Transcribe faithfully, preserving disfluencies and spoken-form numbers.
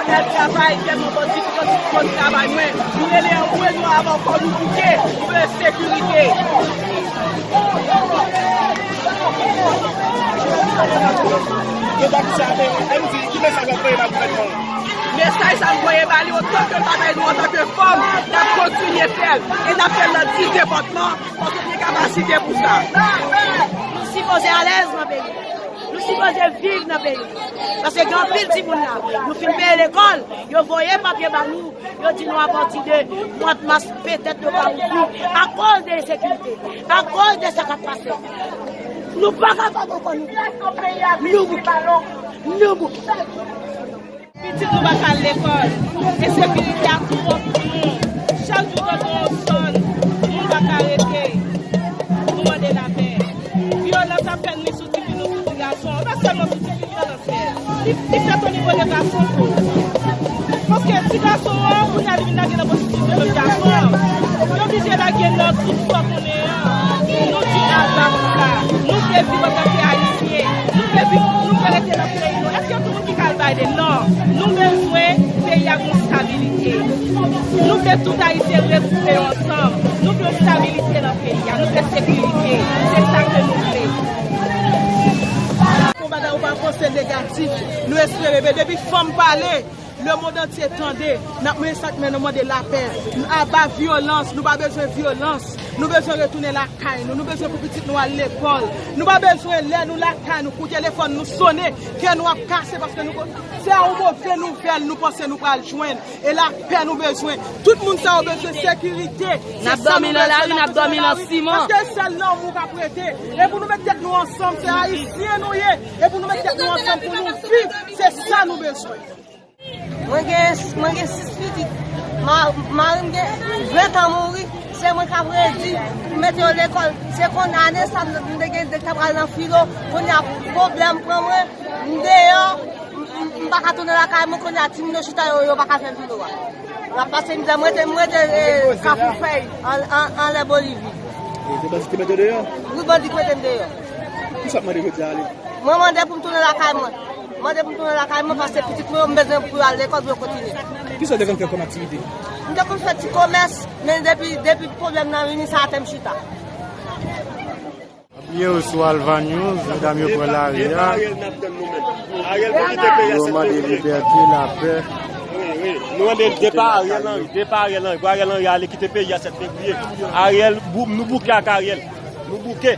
N ap travay, tèlman bandi ki konn travay mwen. Nou rele anmwe nou avan kò nou bouke, nou vle sekirite. Mesaj sa m voye ba li, otan ke l pa bay nou antanke fanm, n ap kontinye fè l. E n ap fè l nan dis depatman, paske nou gen kapasite pou sa. Nou sipoze alèz nan peyi. Nou sipoze viv nan peyi. Paske gen anpil timoun la. Nou fin peye lekòl, yo voye papye ba nou. Yo di nou apati de mwa mas, petèt yo ka ouvri akoz de ensekirite, akoz de sa k ap pase. Nou pa kapab ankò, nou, nou bouke. Nou bouke. Pitit nou pa ka al lekòl. Ensekirite a twòp pou nou. Chak jou tande yon sòn, moun pa ka rete. Nou mande lapè. Vyolans ap fè nwi sou tifi nou, sou ti gason. Pa sèlman sou tifi vyolans fè. Li, li fèt o nivo de gason tou. Paske ti gason an, kounye a li vin lage nan pwostitisyon lòt gason an. Yo oblije lage nan tout sa konnen an. Nou di aba pou sa. Nou vle viv antanke Ayisyen. Nou vle viv, nou vle rete nan peyi nou. Èske tout moun ki ka al bay de? Non. Nou bezwen peyi a gen stabilite. Nou vle tout Ayisyen regwoupe yo ansanm. Nou vle stabilite nan peyi a. Nou vle sekirite. Se sa ke nou vle. Konba Dayou pa panse negatif. Nou espere, men depi fanm pale, lemonn antye tande. N ap mande sa k men nou mande lapè. Aba vyolans, nou pa bezwen vyolans. Nou bezwen retounen lakay nou. Nou bezwen pou pitit nou al lekòl. Nou pa bezwen lè nou lakay nou, kou telefòn nou sonnen, kè nou ap kase paske nou, se yon move nouvèl nou panse nou pral jwenn. E lapè nou bezwen. Tout moun sa yo bezwen sekirite. N ap dòmi nan lari, n ap dòmi nan siman. Paske sèl lanmou k ap rete. E pou nou met tèt nou ansanm, se Ayisyen nou ye. E pou nou met tèt nou ansanm pou nou viv, se sa nou bezwen. Mwen gen, mwen gen sis pitit. Ma-, mari m gen ven tan mouri. Se mwen k ap redi pou mete yo lekòl. Se konn ane sa m, m te gen, te pral nan filo. Kounye a, pwoblèm pran mwen. M deyò, m, m, m pa ka tounen lakay mwen, kounye a timoun yo chita yo, yo pa ka fè filo a. M ap pase mizè, m rete, m rete, e, Kafou Fèy, an, an, anlè Bolivi. E, se bandi ki mete w deyò? Wi, bandi ki mete m deyò. Kisa w ap mande jodi a ale? Mwen mande pou m tounen lakay mwen. Mande pou m tounen lakay mwen, paske pitit mwen yo, m bezwen pou yo al lekòl, pou yo kontinye. Kisa w te konn fè kòm aktivite? M te konn fè ti komès, men depi, depi pwoblèm nan vini, sa atè m chita. Byen, ou sou Alva News, medam yo pran lari a. Yo mande libète, lapè. Wi, wi. Nou mande depa Ariel Henry, depa Ariel Henry. Pou Ariel Henry ale kite peyi a sèt fevriye. Ariel, bou-, nou bouke ak Ariel. Nou bouke.